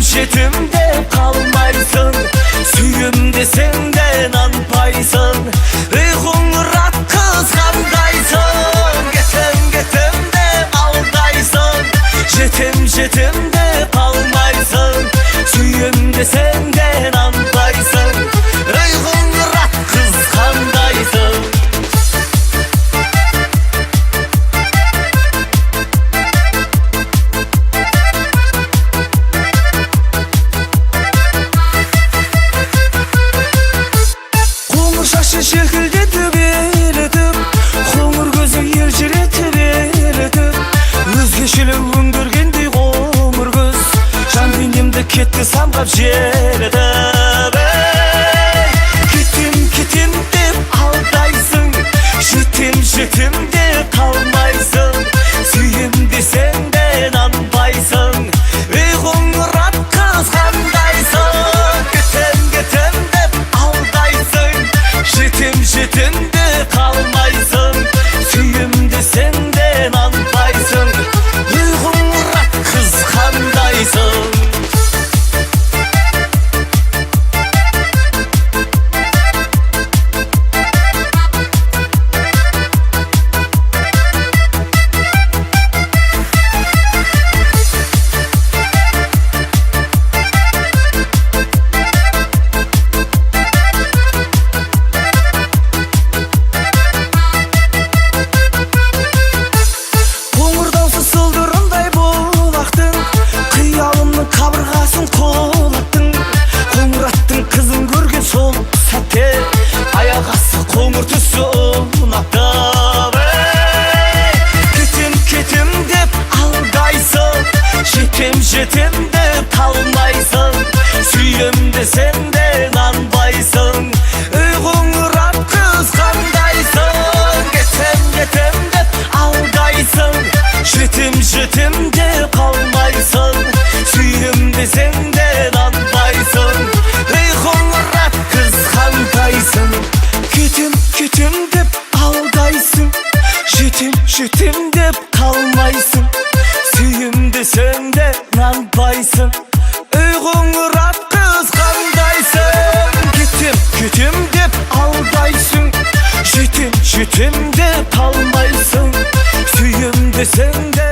Жетем деп қалмайсың, сүйем десең де нанбайсың. Ей, қоңырат қыз, қандайсың? Кетем, кетем деп алдайсың. Жетем, жетем деп қалмайсың, сүйем десең де нанбайсың. Ей, қоңырат қыз, қандайсың? Шашы желкілдетіп ерітіп, қоңыр көзі елжіретіп ерітіп, өзгешелеу өңгергендей қоңыр көз, жан дүниемді кетті самғап желітіп. Ей, кетем, кетем деп алдайсың, жетем, жетем деп қалмайсың, сүйем десең де нанбайсың. Ей, қоңырат қыз, қандайсың? Кетем, кетем деп алдайсың, жетем, жетем де қалмайсың, сүйем десең де нанбайсың. Ей, қоңырат қыз, қандайсың? Қабырғасын құлаттың, қоңыраттың қызын көрген сол сәтте аяқ асты қоңыр түсі ұнатты. Кетем, кетем деп алдайсың, жетем, жетем деп қалмайсың, сүйем десең де нанбайсың. Ей, қоңырат қыз, қандайсың? Кетем, кетем деп алдайсың, жетем, жетем деп қалмайсың, сүйем десең де нанбайсың. Ей, қоңырат қыз, қандайсың? Кетем, кетем деп алдайсың, жетем, жетем деп қалмайсың, сүйем десең де нанбайсың. Ей, қоңырат қыз, қандайсың? Кетем, кетем деп алдайсың, жетем, жетем деп қалмайсың, сүйем десең де